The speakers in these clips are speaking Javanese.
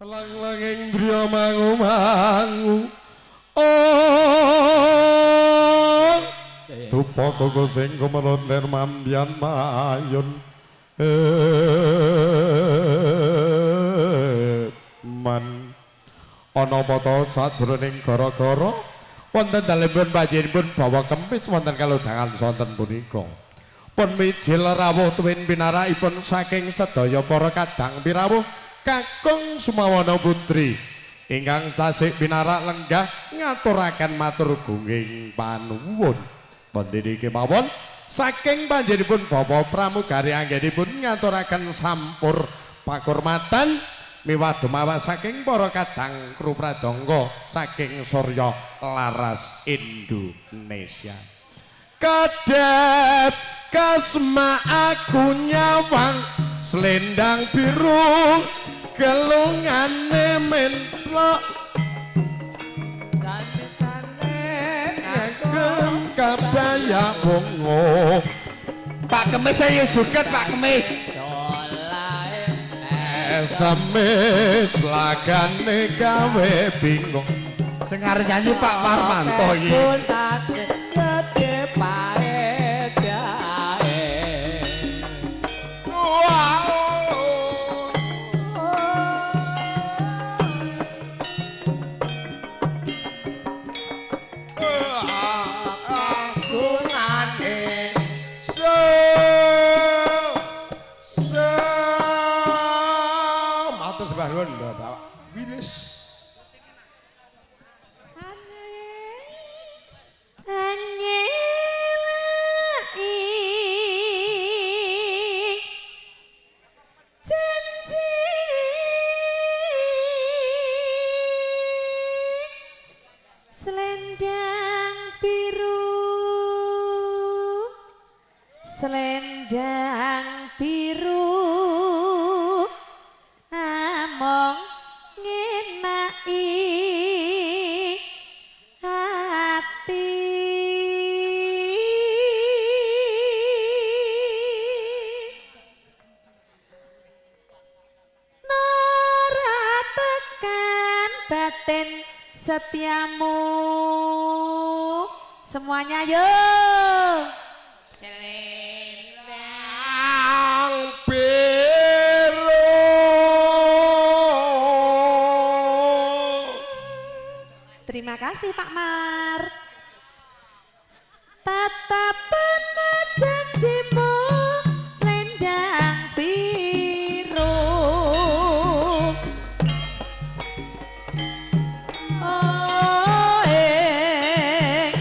Lang-langing driya mangu-mangu. Oh, dupa koko sing kumelon lir mambian mayun. Man ana pata sajroning gara-gara wonten dalemipun panjenenganipun bawa kempis wonten kalodhangan sonten punika. Pun mijil rawuh tuwin pinarakipun saking sedaya para kadang pirawuh Kakung Sumawana Putri ingkang tasik pinarak lenggah ngaturaken matur gunging panuwun. Wonten kemawon saking panjenenganipun Bapak Pramugari anggenipun ngaturaken sampur pakurmatan miwah dumawa saking para kadang kru pradangga saking Surya Laras Indonesia. Kadep kasma aku nyawang selendang biru gelungane mentlok Samitane ngagem kabaya wongo. Pak Kemis ayo joget Pak Kemis. Dolae Semis lagane gawe bingung. Sing arep nyanyi Pak Parmanto iki. Gede paedae. Gungane se matur sembah nuwun Bapak Wilis. Selendang biru, selendang biru, among ngenai hati. Nora tekan batin setiamu. Semuanya yo. Selendang biru. Terima kasih Pak Mar. Tatapan janjimu selendang biru. Oh, eh.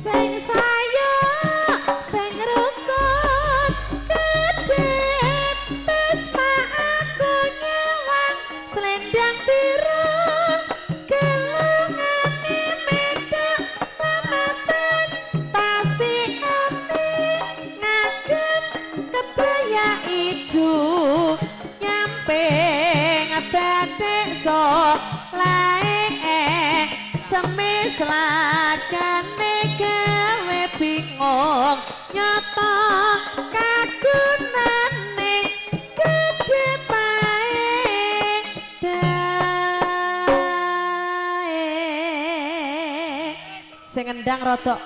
Sing sayo, sing rukun, kedep pesma aku nyawang selendang biru, gelungane medhok lamatan tasikane ngagem kebaya ijo nyampe bathik so lae semis lagane gawe bingung nyata kagunane gedhe paedae. Sing ngendang rodok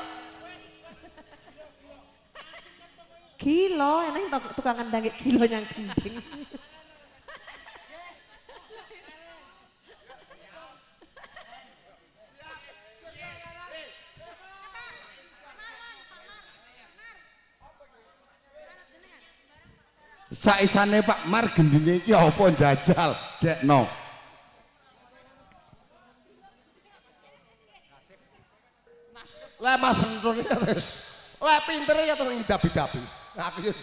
gila, enak tukang ngendang gila nyang gending. Saisane Pak Mar gendine iki apa njajal gekno. Lah Mas Sentur ya terus. Lah pintere ya terus ngidapi-dapi. Aku yo.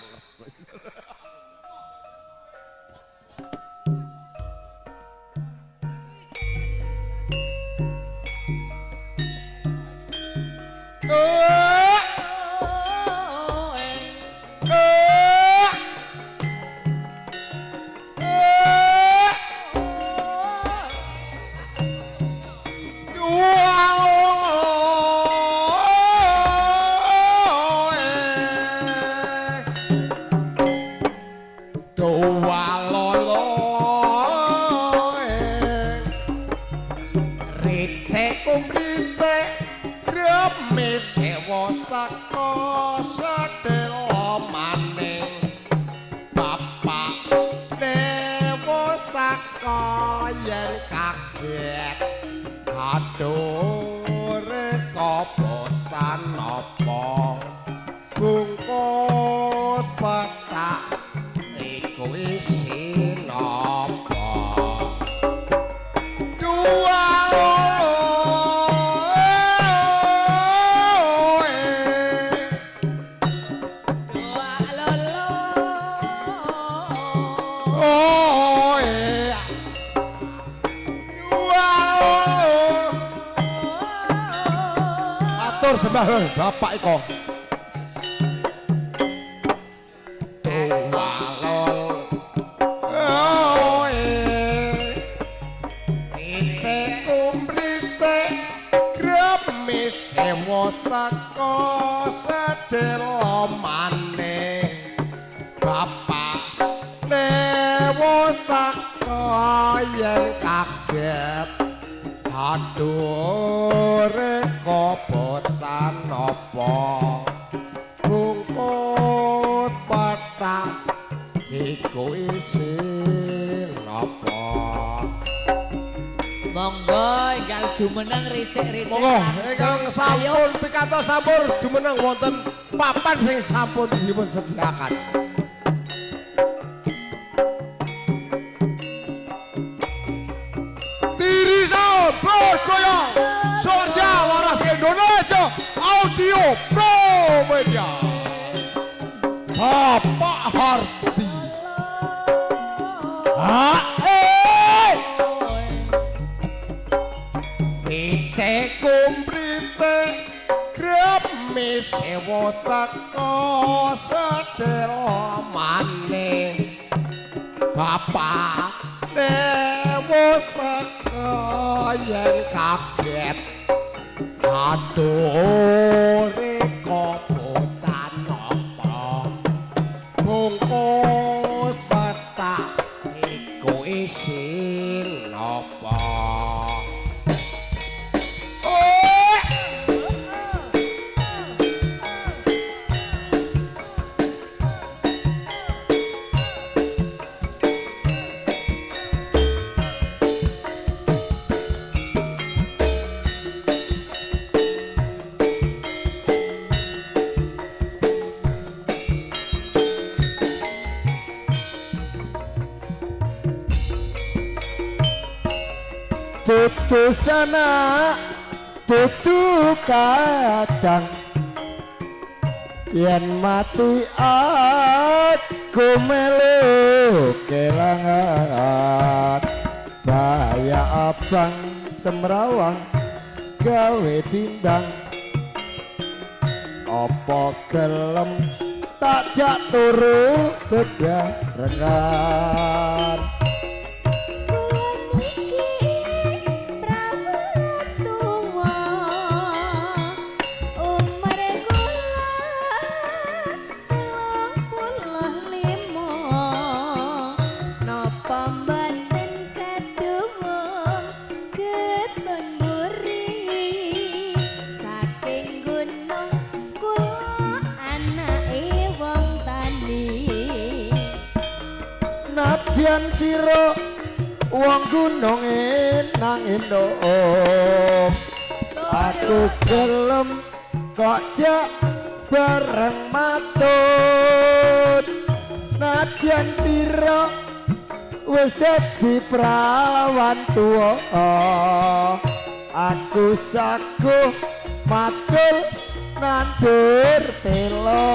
teko sedelo maning bapak dewa teko yen kaget aduh kobotan apa bungkus petak iku isi napa dua sembah bapak iko tuwalol oe pice kumrice gremis sewo teko sedelo maneh bapak dewa teko yen kaget aduh kobotan apa bungkus petak iku isi napa. Monggo ingkang jumeneng ricik-ricik. Monggo ingkang sampun pikantos sampun jumeneng wonten papan sing sampun dipun sediakan. Tirisan bergoyang Surya Waras Indonesia Audio Pro Media Bapak Hardi Pice kumprite gremis sewo teko sedelo maneh bapak dewa teko yen kaget aduh kobotan apa bungkus petak iku isi napa. Dudu sana dudu kadang yen mati aku melu kelangan bahaya abang semrawang gawe bimbang apa gelem tak jak turu bebarengan. Nadyan sira wong gunung nang endok aku gelem kok jak bareng matut. Nadyan sira wis dadi prawan tuwa aku saguh macul nandur telo.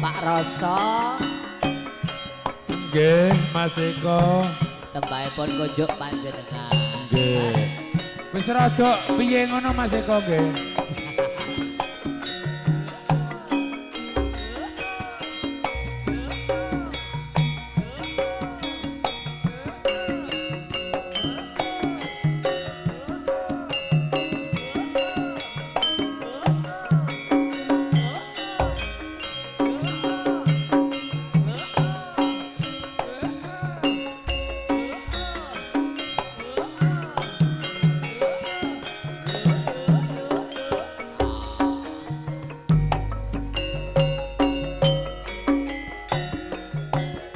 Pak Roso. Nggih, Mas Eko. Tembahipun kunjuk panjenengan. Nggih. Wis rada piye ngono Mas Eko nggih.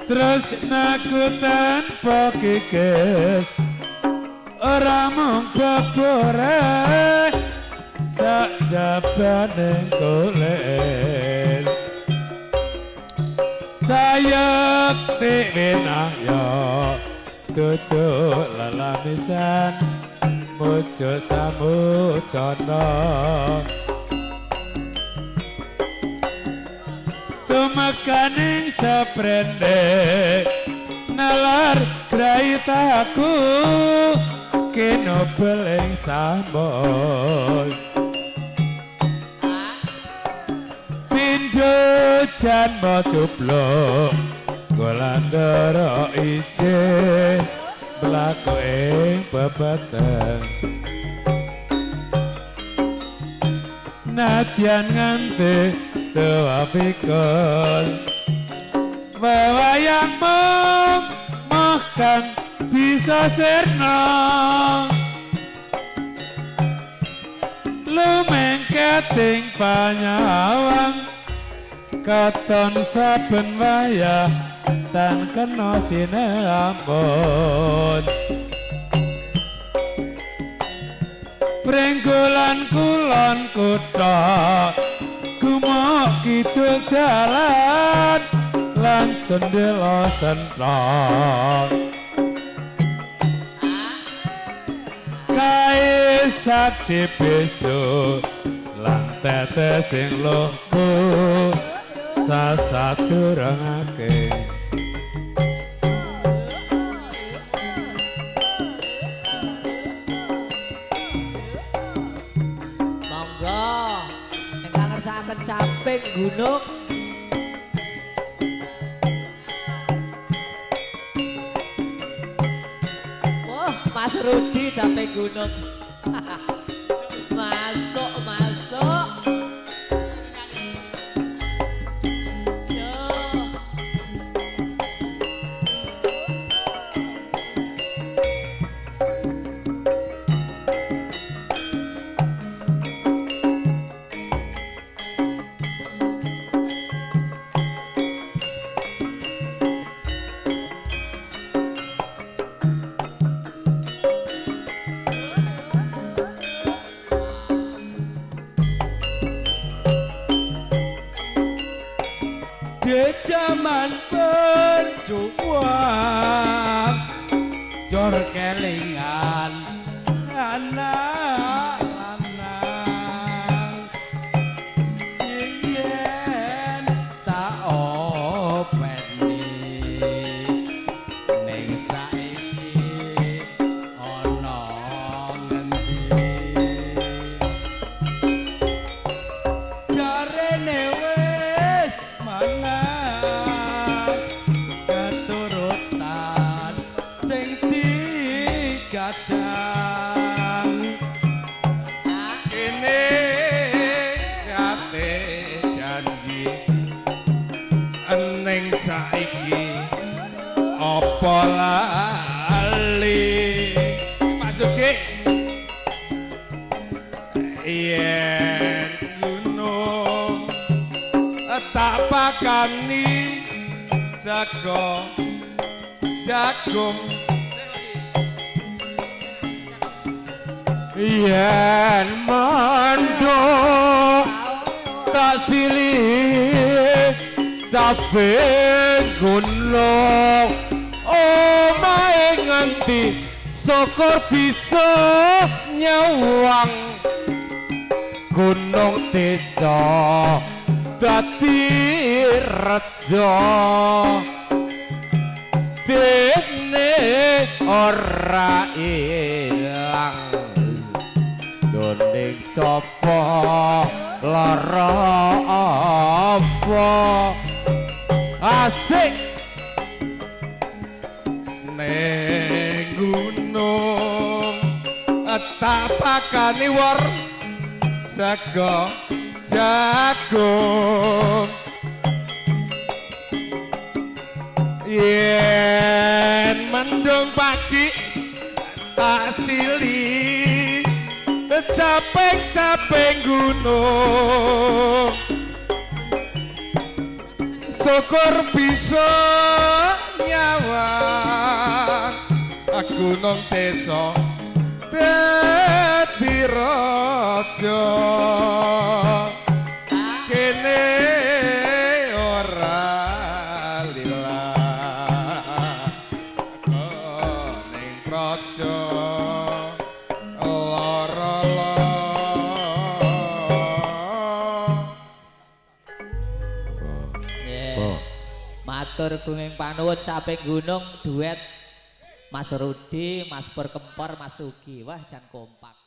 Tresnaku tanpa kikis ora mung bebore sak jabane kulit sayekti winahya tutuk lelamisan mujo samudana tumekaning seprende nalar graitaku kinobel ing sambon pindho janma cupluk golandara ije mlaku ing bebeteng nadyan nganti tuwa pikul wewayang mung kang bisa sirna lumengketing panyawang katon saben wayah tan kena sinambon pringgolan kulon kutha gumuk kidul dalan lan jendela senthong kae saksi besok lan tetes sing luhku sasadurungake. Monggo ingkang ngersakaken caping gunung. Mas Rudi caping gunung. Masuk, masuk. Yo. Jaman berjuang jor kelingan anak lanang yen tak openi ning saiki ana ngendi jarene wis mangan kadang kene kate janji ening saiki apa lali Pak Sugi yen gunung tak pakani sego jagung yen manduk tak silih cabe gunung omahe nganti syukur bisa nyawang gunung desa dadi reja. Kene ora ilang doning copo lara apa asik ning gunung tak pakani wor sego jagung yen mendung pagi tak sili capeng-capeng gunung syukur bisa nyawang gunung desa dadi raja kene ora lilak ning praja lara. Matur gunging panuwun caping gunung duet Mas Rudi, Mas Pur Kempor, Mas Sugi. Wah jan kompak.